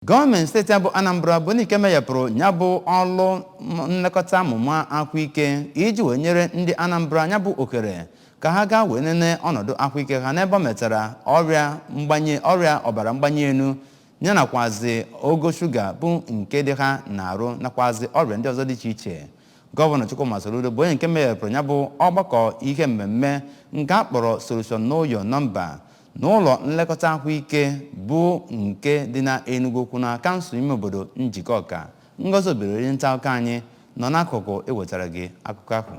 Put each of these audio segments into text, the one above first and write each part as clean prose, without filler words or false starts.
Gọọmenti steeti abụ Anambra bụ n'ike meghepụrụ ya bụ ọlụ nlekọta amụma ahụike iji wee nyere ndị Anambra ya bụ ohere ka ha gaa wee nene ọnọdụ ahụike ha n'ebe ọ metara ọrịa mgbanye, ọrịa ọbara mgbanye elu, ya nakwazi ogo shuga bụ nke dị ha na-arụ, nakwazi ọrịa ndị ọzọ dị iche iche. Gọvanọ Chukwuma Soludo bụ onye nke meghepụrụ ya bụ ọgbakọ ihe mmemme nke a kpọrọ Solution Know Your Number n'ụlọ nlekọta ahụike bụ nke dị na Enugu Ukwu, na kansụl ime obodo Njikọka. Ngozi Obere, nta akụkọ anyị nọ n'akụkụ, ewetara gị akụkọ ahụ.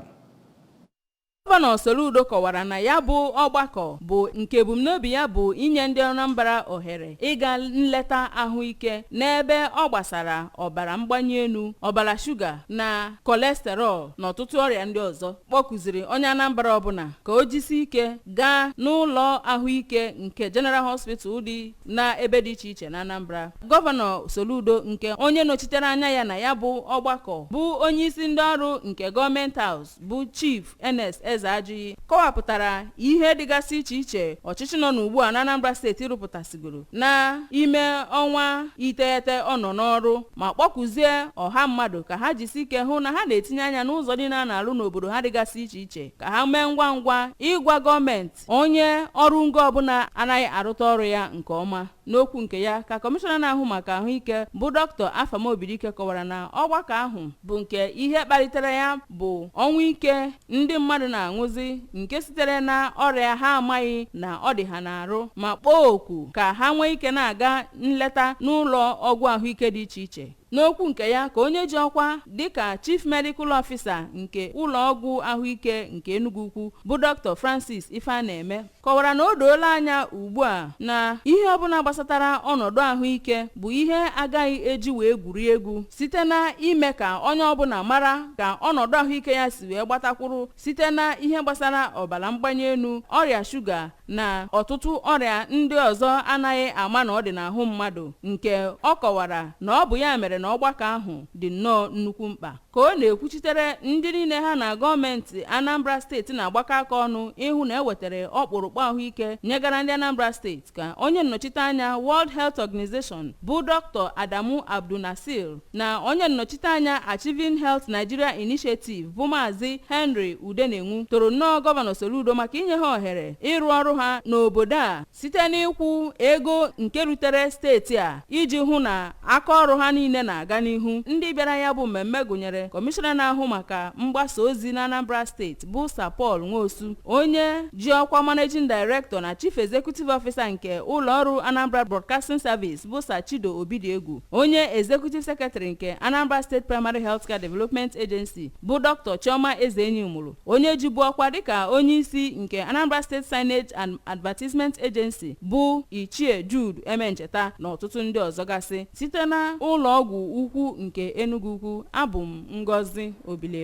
Gọvanọ Soludo kọwara na ya bụ ọgbakọ bụ nke ebumnobi ya bụ inye ndị Anambra ohere ịga nleta ahụike n'ebe ọ gbasara ọbara mgbanye elu, ọbara shuga na cholesterol na ọtụtụ ọrịa ndị ọzọ. Kpọkụziri onye Anambra ọbụla ka o jisi ike gaa n'ụlọ ahụike nke General Hospital dị na ebe dị iche iche na Anambra. Gọvanọ Soludo, nke onye nọchitere anya ya na ya bụ ọgbakọ bụ onye isi ndị ọrụ nke Government House, bụ Chief Ernest Ezeajughi, kọwapụtara ihe dịgasị iche iche ọchịchị nọ n'ugbu a na Anambra Steeti rụpụtasịgoro n'ime ọnwa 9 ọ nọ n'ọrụ, ma kpọkụzie ọha mmadụ ka ha jisi ike hụ na ha na-etinye anya n'ụzọ niile a na-alụ n'obodo ha dịgasị iche iche, ka ha mee ngwa ngwa ịgwa gọọmenti onye ọrụ ngo ọbụla anaghị arụta ọrụ ya nke ọma. N'okwu nke ya, ka kọmishọna na-ahụ maka ahụike, bụ Dr. Afam Obidike, kọwara na ọgbakọ ahụ bụ nke ihe kpalitere ya bụ ọnwụ ike ndị mmadụ na-aṅụzi nke sitere na ọrịa ha amaghị na ọ dị ha n'arụ, ma kpọọ oku ka ha nwee ike na-aga nleta n'ụlọ ọgwụ ahụike dị iche iche. N'okwu nke ya, ka onye ji ọkwa dịka Chief Medical Officer nke ụlọ ọgwụ ahụike nke Enugu Ukwu, bụ Dr. Francis Ifeaneme, kọwara na o doola anya ugbu a na ihe ọbụla gbasatara ọnọdụ ahụike bụ ihe agaghị eji wee gwuri egwu, site na ime ka onye ọbụla mara ka ọnọdụ ahụike ya si wee gbatakwuru, site na ihe gbasara ọbara mgbanye elu, ọrịa shuga na ọtụtụ ọrịa ndị ọzọ anaghị ama na ọ dị n'ahụ mmadụ, nke ọ kọwara na ọ bụ ya mere na ọgbakọ ahụ dị nnọọ nnukwu mkpa. Ka ọ na-ekwuchitere ndị niile ha na gọọmenti Anambra Steeti na-agbakọ aka ọnụ ịhụ na ewetara ọkpụrụkpụ ahụike nyegara ndị Anambra Steeti, ka onye nnọchite anya World Health Organization, bụ Dr. Adamu Abdulnasir, na onye nnọchite anya Achieving Health Nigeria Initiative, bụ Maazị Henry Udenenwu, toro nnọọ Gọvanọ Soludo maka inye ha ohere ịrụ ọrụ ha n'obodo a site n'ịkwụ ego nke rutere steeti a iji hụ na aka ọrụ ha niile na-aga n'ihu. Ndị bịara ya bụ mmemme gụnyere kọmishọna na-ahụ maka mgbasa ozi na Anambra Steeti, bụ Sir Paul Nwosu, onye ji ọkwa Managing Director na Chief Executive Officer nke ụlọọrụ Anambra Broadcasting Service, bụ Sir Chido Obidiegwu, onye Executive Secretary nke Anambra State Primary Healthcare Development Agency, bụ Dr. Chioma Ezenyimụrụ, onye jibu ọkwa dịka onye isi nke Anambra State Signage and Advertisement Agency, bụ Ichie Jude Emencheta, na ọtụtụ ndị ọzọ gasị. Site na ụlọ ọgwụ ukwu nke Enugu Ukwu, abụ m Ngozi Obile.